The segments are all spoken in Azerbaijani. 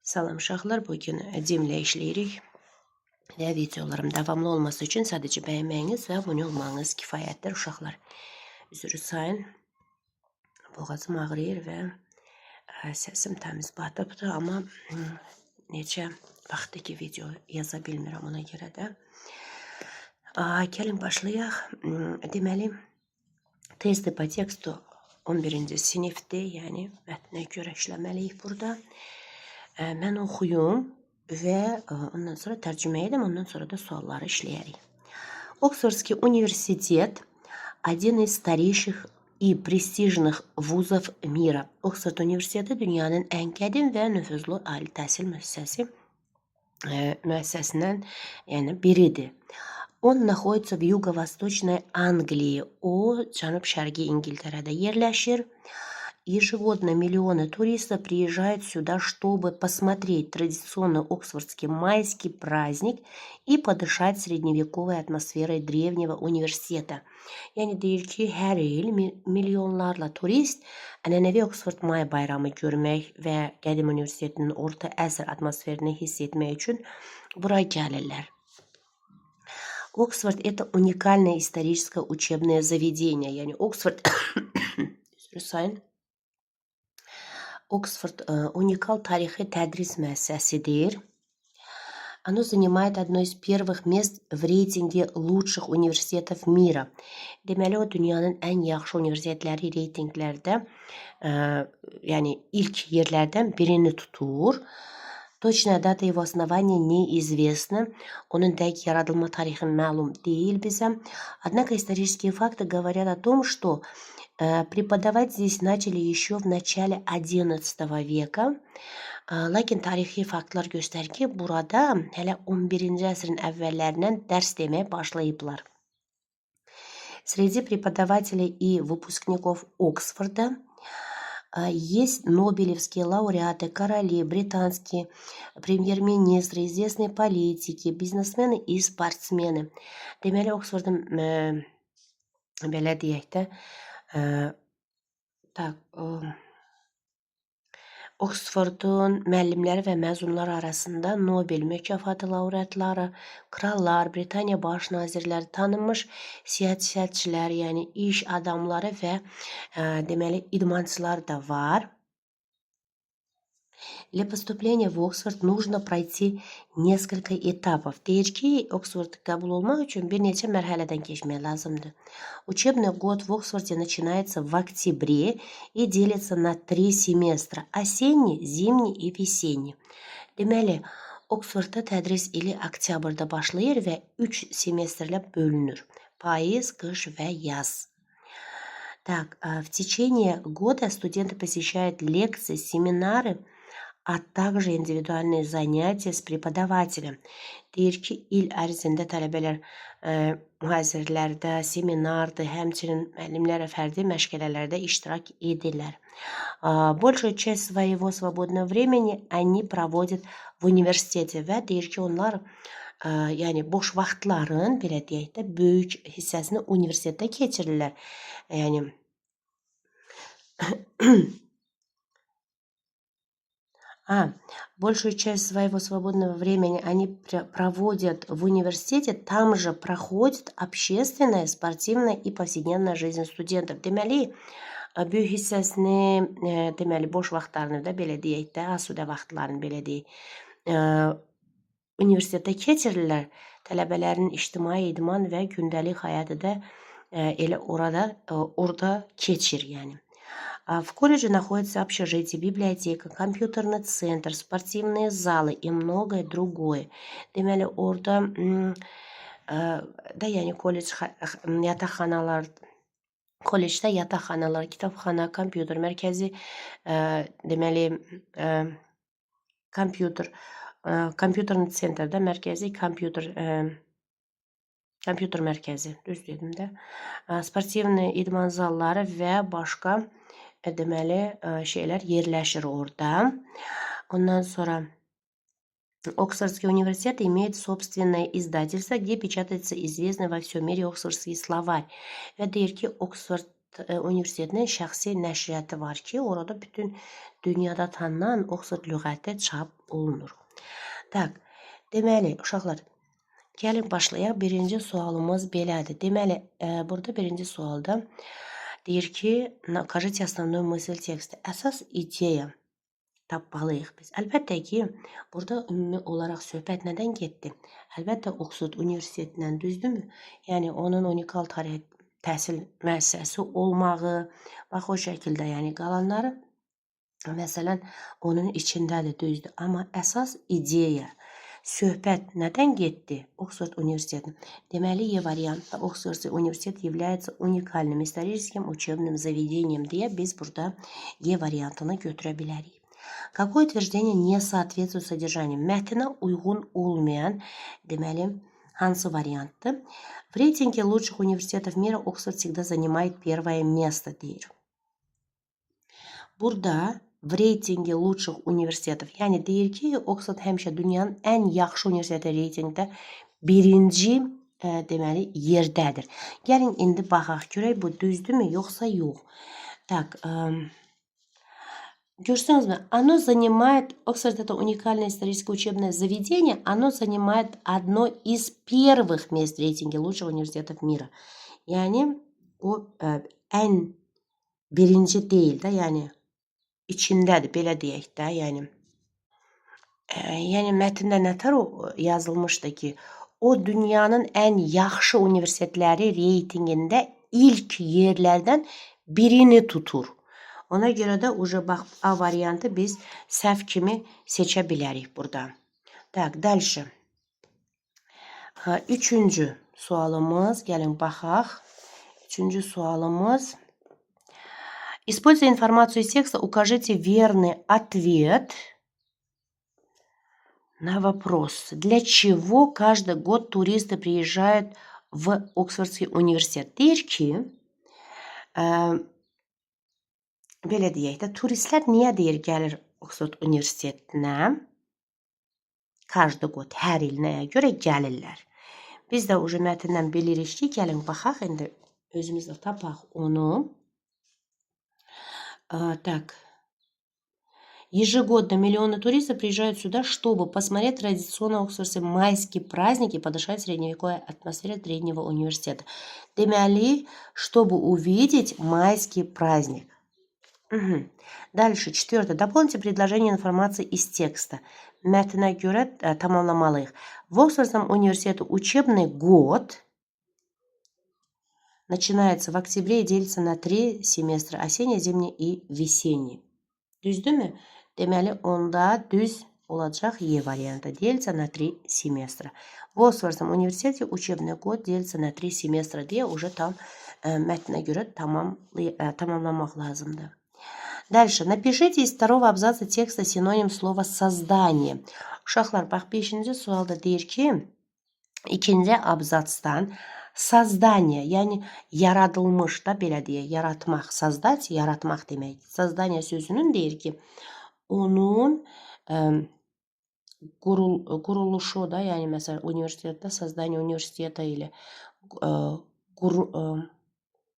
Salam uşaqlar, bugün Dimlə işləyirik. Və videolarım davamlı olması üçün sadəcə bəyənməyiniz və abunə olmağınız kifayətdir uşaqlar. Üzr sayın, boğazım ağrıyır və səsim təmiz batıbdır, amma neçə vaxtdır ki video yaza bilmirəm, ona görə də. Gəlin başlayaq. Deməli, testi по тексту 11-ci sinifdir, yəni mətnə görə işləməliyik burada. Mən oxuyum və ondan sonra tərcümə edim, ondan sonra da sualları işləyərik. Оксфордский университет – один из старейших и престижных вузов мира. Oxford Universiteti dünyanın ən qədim və nüfuzlu ali təhsil müəssisəsindən, yəni biridir. Он находится в юго-восточной Англии. O, cənub-şərqi İngiltərədə yerləşir. Ежегодно миллионы туристов приезжают сюда, чтобы посмотреть традиционный Оксфордский майский праздник и подышать средневековой атмосферой древнего университета. Yəni deyir ki, hər il milyonlarla turist ənənəvi Oxford May bayramı görmək və qədim universitetinin orta əsr atmosferini hiss etmək üçün bura gəlirlər. Оксфорд – это уникальное историческое учебное заведение. Yəni Oxford, üzr sayın, Oxford unikal tarixi tədris müəssisəsidir. Оно занимает одно из первых мест в рейтинге лучших университетов мира. Deməli, o dünyanın ən yaxşı universitetləri reytinqlərdə, yəni ilk yerlərdən birini tutur. Точная дата его основания неизвестна. Onun dəqiq yaradılma tarixi məlum deyil bizə. Однако исторические факты говорят о том, что преподавать здесь начали еще в начале XI века. Lakin tarixi faktlar göstərir ki, burada hələ 11-ci əsrin əvvəllərindən dərs deməyə başlayıblar. Среди преподавателей и выпускников Оксфорда есть нобелевские лауреаты, короли, британские премьер-министры, известные политики, бизнесмены и спортсмены. Deməli, Oxfordun belə deyək də, так, Oxfordun müəllimləri və məzunları arasında Nobel mükafatı laureatları, krallar, Britaniya baş nazirləri, tanınmış siyasətçilər, yəni iş adamları və deməli idmançılar da var. Для поступления в Оксфорд нужно пройти несколько этапов. Deyir ki, Oxford qəbul olmaq üçün bir neçə mərhələdən keçmək lazımdır. Учебный год в Оксфорде начинается в октябре и делится на три семестра: осенний, зимний и весенний. Deməli, Oxfordda tədris ili oktyabrda başlayır və 3 semestrlə bölünür. Payız, qış və yaz. Так, в течение года студенты посещают лекции, семинары, а также индивидуальные занятия с преподавателем. Deyir ki, il ərzində tələbələr mühazirələrdə, seminardır, həmçinin müəllimlərlə fərdi məşğələlərdə iştirak edirlər. Большую часть своего свободного времени они проводят в университете və deyir ki, onlar yəni boş vaxtların, belə deyək də, böyük hissəsini universitetdə keçirirlər. Yəni большую часть своего свободного времени они проводят в университете, там же проходит общественная, спортивная и повседневная жизнь студентов. Deməli, böyük hissəsini, deməli, boş vaxtlarını da belə deyək də, asudə vaxtlarını belə deyək, universitetdə keçirirlər. Tələbələrin ictimai, idman və gündəlik həyatı da elə orada keçir, yəni. В колледже находится общежитие, библиотека, компьютерный центр, спортивные залы и многое другое. Deməli, orada da yəni kollec yataqxanalar, kollecdə yataqxanalar, kitabxana, kompüter mərkəzi, deməli, kompüterный центр da mərkəzi kompüter mərkəzi, düz dedim də. Спортивный idman zalları və başqa deməli şeylər yerləşir orada. Ondan sonra Оксфордский университет имеет собственное издательство, где печатается известный во всем мире Оксфордский словарь. Və deyir ki, Oxford Universitetinin şəxsi nəşriyyatı var ki, orada bütün dünyada tanınan Oxford lüğəti çap olunur. Tak, deməli, uşaqlar, gəlin başlayaq. Birinci sualımız belədir. Deməli, burada birinci sualda deyir ki, укажите основную мысль текста. Əsas ideya tapmalıyıq biz. Əlbəttə ki, burada ümumi olaraq söhbət nədən getdi? Əlbəttə, Oxford Universitetindən, düzdürmü? Yəni, onun unikal tarix təhsil müəssisəsi olmağı, bax o şəkildə, yəni qalanları, məsələn, onun içindədir, düzdür. Amma əsas ideya, söhbət nədən getdi? Oxford Universitetinin. Deməli, E variantda Oxford Universitet является уникальным историческим учебным заведением deyə biz burada E variantını götürə bilərik. Какое утверждение не соответствует содержанию? Mətnə uyğun olmayan, deməli, hansı variantdır? В рейтинге лучших университетов мира Оксфорд всегда занимает первое место, deyir. Burada в рейтинге лучших университетов, yəni deyir ki, Oxford həmişə dünyanın ən yaxşı universiteti reytinqdə birinci deməli yerdədir. Gəlin indi baxaq görək bu düzdürmü yoxsa yox. Так, Görsünüzmü? Оно занимает, Оксфорд это уникальное историческое учебное заведение, оно занимает одно из первых мест в рейтинге лучших университетов мира. Yəni o ən birinci deyil də, yəni içindədir, belə deyək də, yəni. Yəni mətndə nətər o yazılmışdı ki, o dünyanın ən yaxşı universitetləri reytingində ilk yerlərdən birini tutur. Ona görə də уже bax A variantı biz səhv kimi seçə bilərik burada. Так, дальше. Üçüncü sualımız. Gəlin baxaq. Üçüncü sualımız. Используя информацию из текста, укажите верный ответ на вопрос. Для чего каждый год туристы приезжают в Оксфордский университет? Deyir ki, belə deyək də, turistlər niyə deyir gəlir Oxford Universitetinə? Каждый год, hər il nəyə görə gəlirlər? Biz də уже mətndən bilirik ki, gəlin baxaq, indi özümüz də tapaq onu. Так. Ежегодно миллионы туристов приезжают сюда, чтобы посмотреть традиционно оксфордские майские праздники и подышать средневековой атмосфере древнего университета. Deməli, чтобы увидеть майский праздник. Угу. Дальше, четвертое. Дополните предложение информации из текста. Mətnə görə tamamlamalıyıq. В Оксфордском университете учебный год начинается в октябре и делится на 3 семестра: осенний, зимний и весенний. Düzdürmü? Deməli, onda düz olacaq E variantı. Делится на 3 семестра. В Оксфордском университете учебный год делится на 3 семестра deyə уже tam mətnə görə tamamlamaq lazımdır. Дальше. Напишите из второго абзаца текста синоним слова создание. Uşaqlar, bax, 5-ci sualda deyir ki, ikinci abzatsdan создание, yəni yaradılmış da belə deyək, yaratmaq, создать, yaratmaq demək. Создание sözünün deyir ki, onun quruluşu da, yəni məsələn universitetdə создание universiteta ilə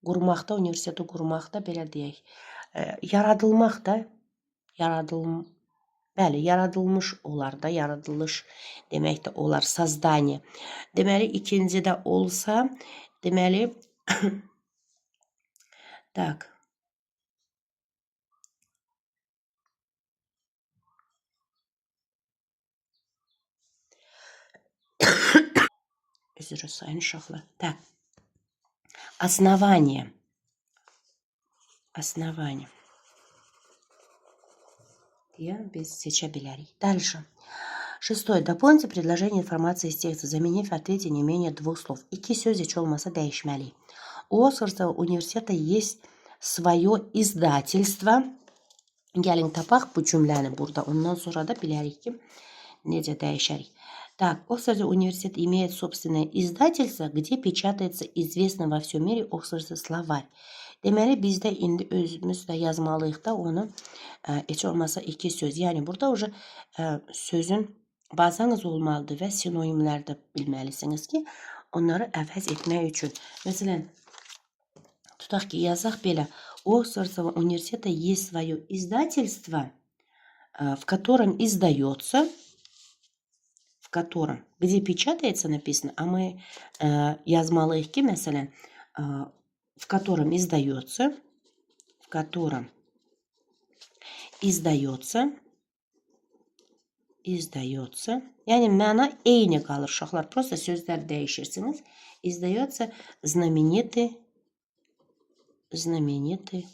qurmaqda, universiteti qurmaqda belə deyək, yaradılmaq da, bəli, yaradılmış olar da, yaradılış demək də olar, создание. Deməli, ikinci də olsa, deməli, так. Üzr sayın uşaqlar. Так. Основание. Основание. Deyə biz seçə bilərik. Дальше. Шестое. Дополните предложение информации из текста, заменив в ответе не менее двух слов. İki söz heç olmasa dəyişməliyik. У Оксфордского университета есть свое издательство. Gəlin tapaq bu cümləni burada. Ondan sonra da bilərik ki, necə dəyişərik. Так, Оксфордский университет имеет собственное издательство, где печатается известный во всем мире Оксфордский словарь. Deməli, biz də indi özümüz də yazmalıyıq da onu, heç olmasa iki söz. Yəni, burada уже sözün bazanız olmalıdır və sinonimlər də bilməlisiniz ki, onları əvəz etmək üçün. Məsələn, Tutaq ki, yazaq belə. У Оксфордского университета есть свое издательство, в котором издается, в котором, где печатается написано, а мы yazmalıyıq ki, məsələn, в котором издается, в котором издается, издается. Yəni məna eyni qalır uşaqlar. Просто sözlər dəyişirsiniz. Издается знаменитый, знаменитый,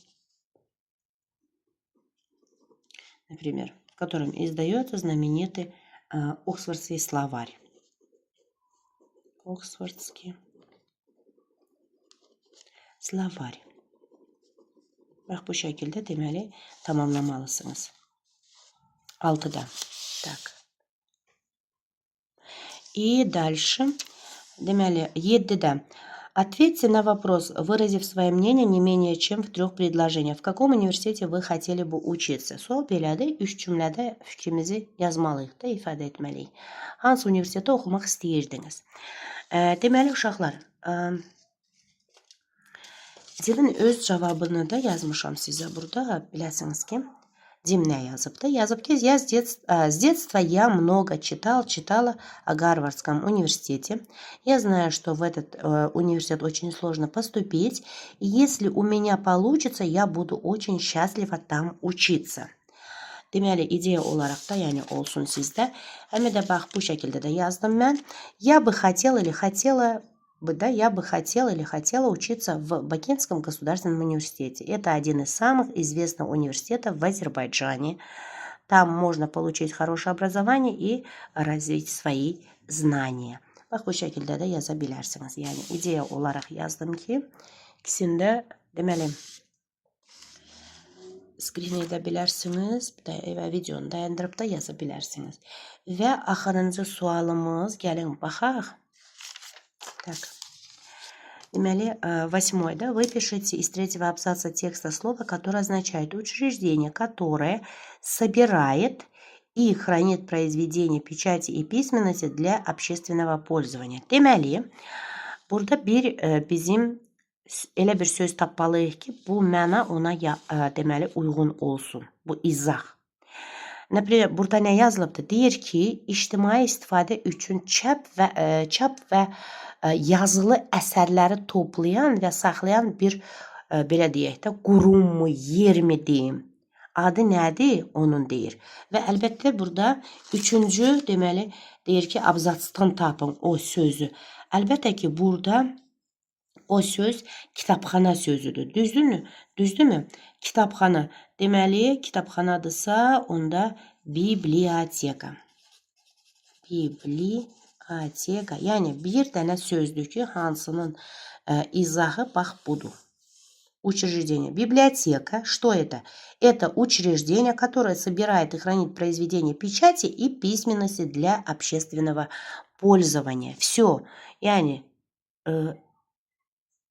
например, в котором издается знаменитый Оксфордский словарь. Оксфордский словарь. Bax bu şəkildə deməli tamamlamalısınız. 6-da. Так. И дальше. Deməli 7-də. Ответьте на вопрос, выразив свое мнение не менее чем в трех предложениях. В каком университете вы хотели бы учиться? Sual belədir. Üç cümlədə fikrimizi yazmalıyıq da, ifadə etməliyik. Hansı universitetdə oxumaq istəyirdiniz? Deməli, uşaqlar, Divin öz cavabını da yazmışam sizə burada. Biləsiniz ki, Dim nə yazıbdı? Yazıb ki, я с детства я много читал, читала о Гарвардском университете. Я знаю, что в этот университет очень сложно поступить. И если у меня получится, я буду очень счастлива там учиться. Deməli, ideya olaraq da, yəni olsun sizdə. Həm də bax bu şəkildə də yazdım mən. Я бы хотела или хотела бы, да, я бы хотела или хотела учиться в Бакинском государственном университете. Это один из самых известных университетов в Азербайджане. Там можно получить хорошее образование и развить свои знания. Bax bu şəkildə də yaza bilərsiniz. Yəni ideya olaraq yazdım ki, ikisində deməli skrin edə bilərsiniz, və videonu dayandırıb da yaza bilərsiniz. Və axırıncı sualımız, gəlin baxaq. Так. Deməli, восьмой, да, выпишите из третьего абзаца текста слово, которое означает учреждение, которое собирает и хранит произведения печати и письменности для общественного пользования. Deməli, burada bir bizim elə bir söz tapmalıyıq ki, bu məna ona deməli uyğun olsun. Bu izah. Например, burada nə yazılıbdır? Deyir ki, ictimai istifadə üçün çap və yazılı əsərləri toplayan və saxlayan bir belə deyək də qurummu, yermi deyim. Adı nədir? Onun deyir. Və əlbəttə burada üçüncü deməli deyir ki, abzatsdan tapın o sözü. Əlbəttə ki, burada o söz kitabxana sözüdür. Düzdürmü? Düzdürmü? Kitabxana. Deməli, kitabxanadırsa onda biblioteka. Biblioteka. Yəni bir dənə sözdür ki, hansının izahı bax budur. Учреждение. Библиотека. Что это? Это учреждение, которое собирает и хранит произведения печати и письменности для общественного пользования. Все. Yəni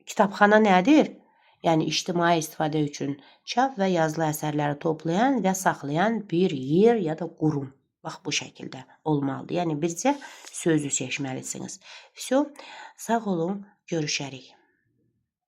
kitabxana nədir? Yəni ictimai istifadə üçün çap və yazılı əsərləri toplayan və saxlayan bir yer ya da qurum. Bax bu şəkildə olmalıdır. Yəni bircə sözü seçməlisiniz. Всё. Sağ olun, görüşərik.